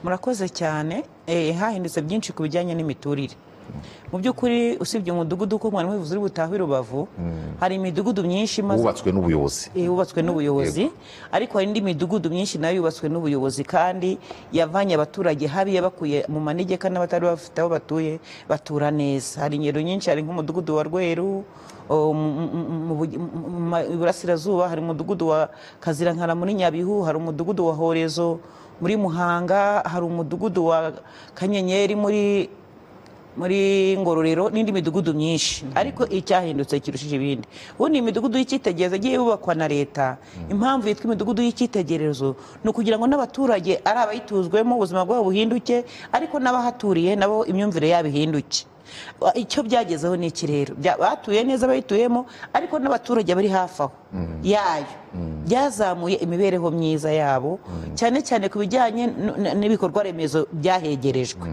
Murakoze cyane. Hahindutse byinshi ku bijyanye n'imiturire. Mu by'ukuri, usibye umudugudu ko mwari mubivuze uri butahwe i Rubavu, hari imidugudu myinshi imaze wubatswe n'ubuyobozi. Yubatswe n'ubuyobozi, ariko hari indi midugudu myinshi nayo yubatswe n'ubuyobozi kandi yavanye abaturage habi, yabakuye mu manegeka, n'abatari bafite aho batuye batura neza. Hari ingero nyinshi, hari nk'umudugudu wa Rweru mu Iburasirazuba, hari umudugudu wa Kazirankara muri Nyabihu, hari umudugudu wa Horezo muri Muhanga, hari umudugudu wa Kanyenyeri muri Ngororero, n'indi midugudu myinshi. Ariko icyahindutse kirushije ibindi, ubundi imidugudu y'icyitegererezo yagiye yubakwa na leta. Impamvu yitwa imidugudu y'icyitegererezo ni ukugira ngo n'abaturage ari abayituzwemo ubuzima bwabo buhinduke, ariko n'abahaturiye nabo imyumvire yabo ihinduke. Icyo byagezeho ni iki rero? Batuye neza abayituyemo, ariko n'abaturage bari hafi aho yayo byazamuye imibereho myiza yabo, cyane cyane ku bijyanye n'ibikorwa remezo byahegerejwe: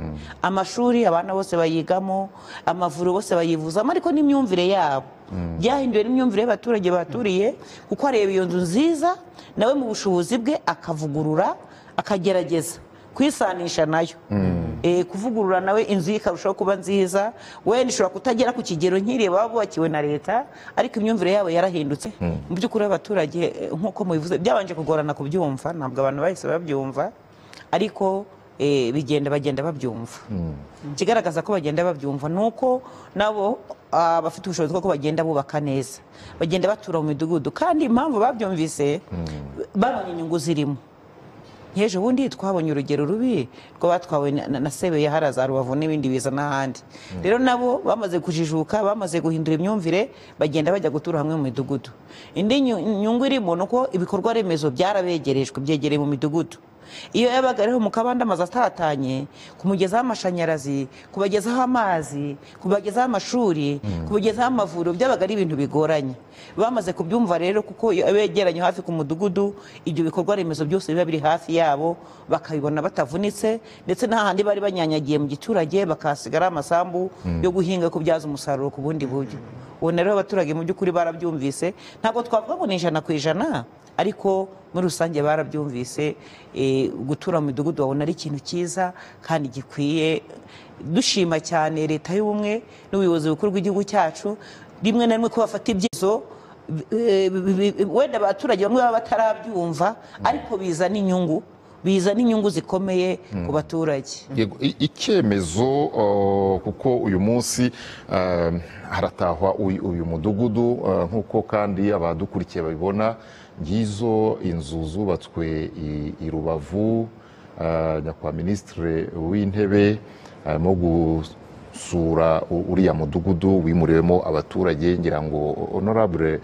amashuri abana bose bayigamo, amavuriro bose bayivuzamo, ariko n'imyumvire yabo byahinduwe, n'imyumvire y'abaturage baturiye, kuko areba iyo nzu nziza nawe mu bushobozi bwe akavugurura, akagerageza kwisanisha nayo, kuvugurura nawe inzu ye ikarushaho kuba nziza. Wenda ishobora kutagera ku kigero nk'iriya baba bubakiwe na leta, ariko imyumvire yabo yarahindutse. Mu by'ukuri abaturage, nk'uko mubivuze, byabanje kugorana kubyumva, ntabwo abantu bahise babyumva, ariko bigenda bagenda babyumva. Ikigaragaza ko bagenda babyumva ni uko nabo bafite ubushobozi bwo ko bagenda bubaka neza, bagenda batura mu midugudu. Kandi impamvu babyumvise, babonye inyungu zirimo. Nk'ejo bundi twabonye urugero rubi rw'abatwawe na Sebeya hariya za Rubavu n'ibindi biza n'ahandi. Rero nabo bamaze kujijuka, bamaze guhindura imyumvire, bagenda bajya gutura hamwe mu midugudu. Indi nyungu irimo ni uko ibikorwa remezo byarabegerejwe, byegereye mu midugudu. Iyo yabaga ariho mu kabande, amazu atatanye, kumugezaho amashanyarazi, kubagezaho amazi, kubagezaho amashuri, kubagezaho amavuriro, byabaga ari ibintu bigoranye. Bamaze kubyumva rero, kuko iyo begeranye hafi ku mudugudu, ibyo bikorwa remezo byose biba biri hafi yabo, bakabibona batavunitse, ndetse n'ahandi bari banyanyagiye mu giturage bakahasigara amasambu yo guhinga, kubyaza umusaruro ku bundi buryo. Ubona rero abaturage mu by'ukuri barabyumvise. Ntabwo twavuga ngo ni 100%, ariko muri rusange barabyumvise. Gutura mu midugudu babona ari ikintu cyiza kandi gikwiye. Dushima cyane Leta y'Ubumwe n'ubuyobozi bukuru bw'igihugu cyacu, rimwe na rimwe ko bafata ibyemezo, wenda abaturage bamwe baba batarabyumva, ariko bizana inyungu, bizana inyungu zikomeye ku baturage. Yego, icyemezo, kuko uyu munsi haratahwa uyu mudugudu, nk'uko kandi abadukurikiye babibona, ngizo inzu zubatswe i Rubavu. Nyakubahwa Minisitiri w'Intebe arimo gusura uriya mudugudu wimuriwemo abaturage. Ngira ngo Honorable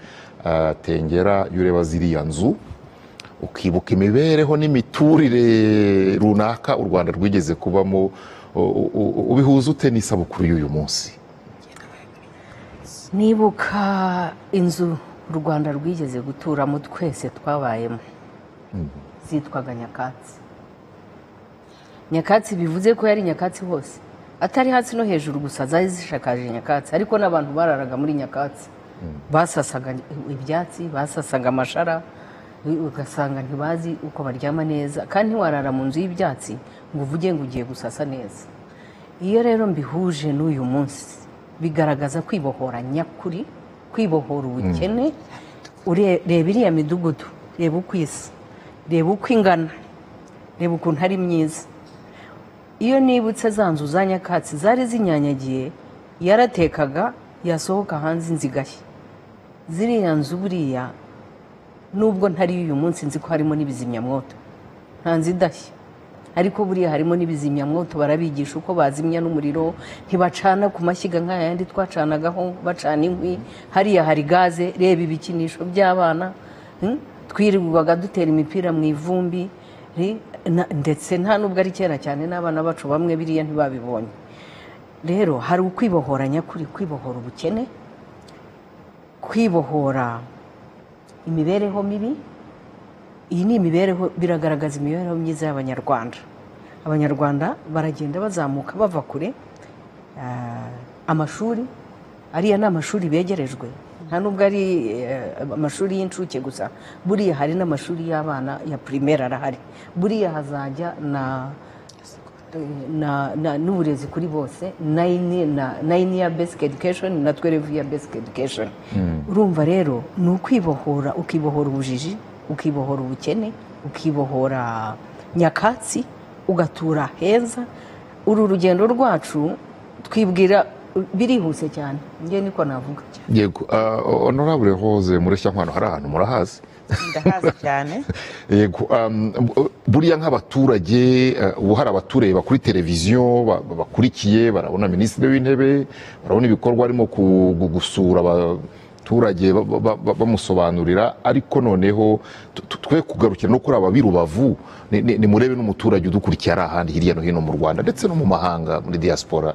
Tengera, iyo ureba ziriya nzu ukibuka imibereho n'imiturire runaka u Rwanda rwigeze kubamo, ubihuza ute n'isabukuru y'uyu munsi? Nibuka inzu u Rwanda rwigeze guturamo, twese twabayemo, zitwaga nyakatsi. Nyakatsi bivuze ko yari nyakatsi hose, atari hasi no hejuru gusa. Zari zishakaje nyakatsi, ariko n'abantu bararaga muri nyakatsi. Basasaga ibyatsi, basasaga amashara, ugasanga ntibazi uko baryama neza. Kandi ntiwarara mu nzu y'ibyatsi ngo uvuge ngo ugiye gusasa neza. Iyo rero mbihuje n'uyu munsi, bigaragaza kwibohora nyakuri, kwibohora ubukene. Reba iriya midugudu, reba uko isa, reba uko ingana, reba ukuntu ari myiza. Iyo nibutse za nzu za nyakatsi zari zinyanyagiye, yaratekaga yasohoka hanze inzu igashya. Ziriya nzu buriya, nubwo ntari uyu munsi, nzi ko harimo n'ibizimyamwoto. Nta nzu idashya, ariko buriya harimo n'ibizimyamwoto, barabigisha uko bazimya n'umuriro. Ntibacana ku mashyiga nk'aya yandi twacanagaho, bacana inkwi. Hariya hari gaze. Reba ibikinisho by'abana. Twirirwaga dutera imipira mu ivumbi. Ndetse nta nubwo ari kera cyane, n'abana bacu bamwe biriya ntibabibonye. Rero hari ukwibohora nyakuri, kwibohora ubukene, kwibohora imibereho mibi. Iyi ni imibereho, biragaragaza imibereho myiza y'Abanyarwanda. Abanyarwanda baragenda bazamuka bava kure. Amashuri, ariya ni amashuri begerejwe. Nta nubwo ari amashuri y'incuke gusa, buriya hari n'amashuri y'abana ya primaire arahari, buriya hazajya na N'uburezi kuri bose, 9 year basic education na 12 year basic education. Urumva rero ni ukwibohora, ukibohora ubujiji, ukibohora ubukene, ukibohora nyakatsi, ugatura heza. Uru rugendo rwacu twibwira birihuse cyane, njye niko navuga. Yego, Honorable Rose Mureshyankwano, hari ahantu murahazi? Ndahazi cyane. Yego, buriya nk'abaturage, ubu hari abatureba kuri televiziyo bakurikiye, barabona Minisitiri w'Intebe, barabona ibikorwa arimo gusura abaturage bamusobanurira, ariko noneho twe kugarukira no kuri aba b'i Rubavu, ni murebe n'umuturage udukurikiye ari ahandi hirya no hino mu Rwanda ndetse no mu mahanga muri diaspora.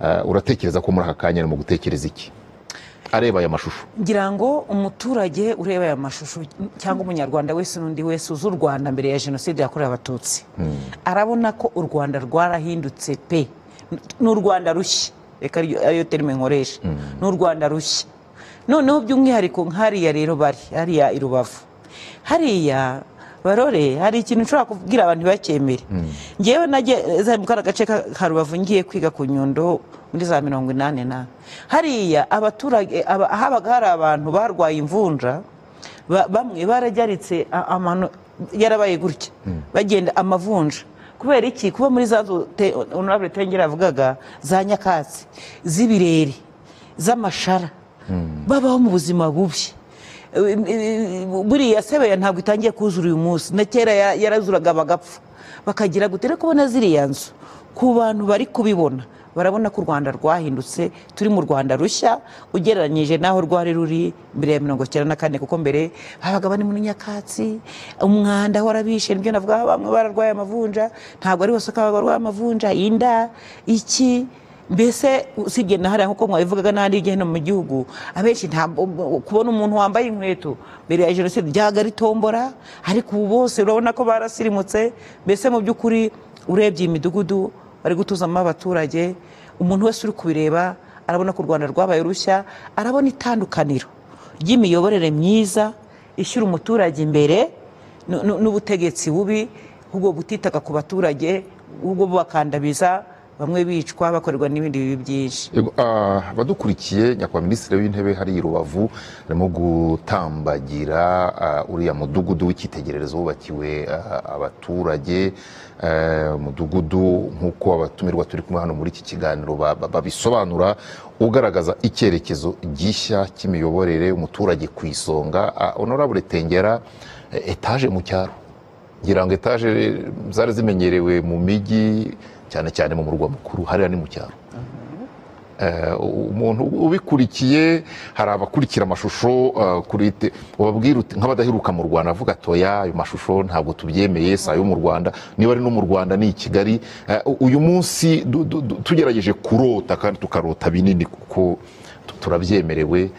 Uratekereza ko muri aka kanya arimo gutekereza iki areba aya mashusho? Ngira ngo umuturage ureba aya mashusho cyangwa umunyarwanda wese n'undi wese uzi u Rwanda mbere ya jenoside yakorewe Abatutsi, arabona ko u Rwanda rwarahindutse pe. Ni u Rwanda rushya, reka ariyo terme nkoresha, ni u Rwanda rushya. Noneho by'umwihariko nk'hariya rero bari hariya i Rubavu, hariya barore, hari ikintu nshobora kubwira abantu ntibakemere. Ngewe nageze mu kariya gace ka Rubavu ngiye kwiga ku Nyundo muri za 80 na hariya abaturage habaga hari abantu barwaye imvunja, bamwe barajyaritse amano yarabaye gutya, bagenda amavunja. Kubera iki? Kuba muri za nzu Honorable Tengera yavugaga za nyakatsi z'ibirere z'amashara, babaho mu buzima bubi. Buriya sebeya ntabwo itangiye kuzura uyu munsi, na kera yarazuraga bagapfa bakagira gute. Rero kubona ziriya nzu ku bantu bari kubibona, barabona ko u Rwanda rwahindutse, turi mu Rwanda rushya ugereranyije n'aho rwari ruri mbere ya 94, kuko mbere habaga bari muri nyakatsi, umwanda warabishe, nibyo navuga, bamwe bararwaye amavunja, ntabwo ari bose ko barwaye amavunja, inda iki, mbese usibye na hariya nkuko mwabivugaga n'ahandi hirya hino mu gihugu, abenshi kubona umuntu wambaye inkweto mbere ya jenoside byabaga ari tombora, ariko ubu bose urabona ko barasirimutse. Mbese mu by'ukuri urebye iyi midugudu bari gutuzamo abaturage, umuntu wese uri kubireba arabona ko u Rwanda rwabaye rushya, arabona itandukaniro ry'imiyoborere myiza ishyira umuturage imbere n'ubutegetsi bubi, ahubwo butitaga ku baturage, ahubwo bubakandamiza, bamwe bicwa bakorerwa n'ibindi bibi byinshi. Abadukurikiye, nyakubahwa Minisitiri w'Intebe hari i Rubavu arimo gutambagira uriya mudugudu w'icyitegererezo wubakiwe abaturage, umudugudu nk'uko abatumirwa turi kumwe hano muri iki kiganiro babisobanura, ugaragaza icyerekezo gishya cy'imiyoborere, umuturage ku isonga. Honorable Tengera, etaje mu cyaro, ngira ngo etaje zari zimenyerewe mu mijyi cyane cyane mu murwa mukuru, hariya ni mu cyaro. Umuntu ubikurikiye, hari abakurikira amashusho kuri ubabwira uti nk'abadaheruka mu Rwanda, avuga ati oya ayo mashusho ntabwo tubyemeye, si ayo mu Rwanda, niba ari no mu Rwanda ni i Kigali. Uyu munsi tugerageje kurota kandi tukarota binini kuko turabyemerewe.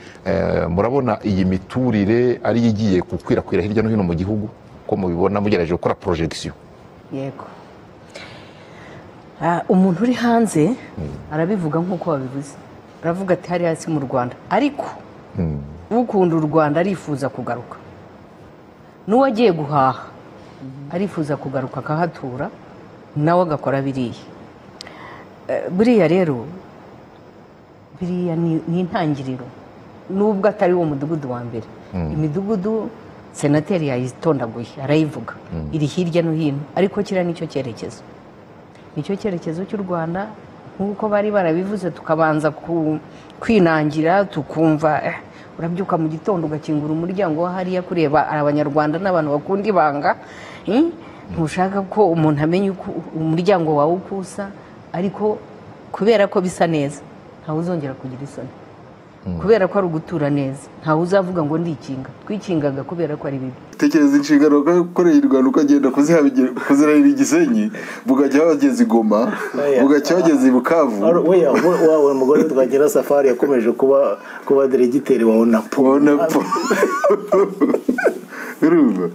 Murabona iyi miturire ari igiye gukwirakwira hirya no hino mu gihugu, ko mubibona mugerageje gukora projection? Yego, umuntu uri hanze arabivuga nk'uko babivuze, aravuga ati hari hasi mu Rwanda, ariko ukunda u Rwanda arifuza kugaruka, n'uwagiye guhaha arifuza kugaruka akahatura nawe agakora biriya. Buriya rero biriya ni intangiriro, nubwo atari wo mudugudu wa mbere. Imidugudu senateri yayitondaguye arayivuga, iri hirya no hino, ariko kiriya nicyo cyerekezo, nicyo cyerekezo cy'u Rwanda nk'uko bari barabivuze, tukabanza kwinangira tukumva. Urabyuka mu gitondo ugakingura umuryango wa hariya kureba abanyarwanda n'abantu bakunda ibanga, ntushaka ko umuntu amenya umuryango wawe uko usa, ariko kubera ko bisa neza ntawe uzongera kugira isoni, kubera ko ari ugutura neza ntawe uzavuga ngo ndikinga, twikingaga kubera ko ari bibi. Tekereza inshingano ukoreye i Rwanda ukagenda kuzirahira Igisenyi, bugacya bageze i Goma, bugacya bageze i Bukavu. Wawe mugore twagera safari yakomeje kuba diregiteri wa ONAPO. Urumva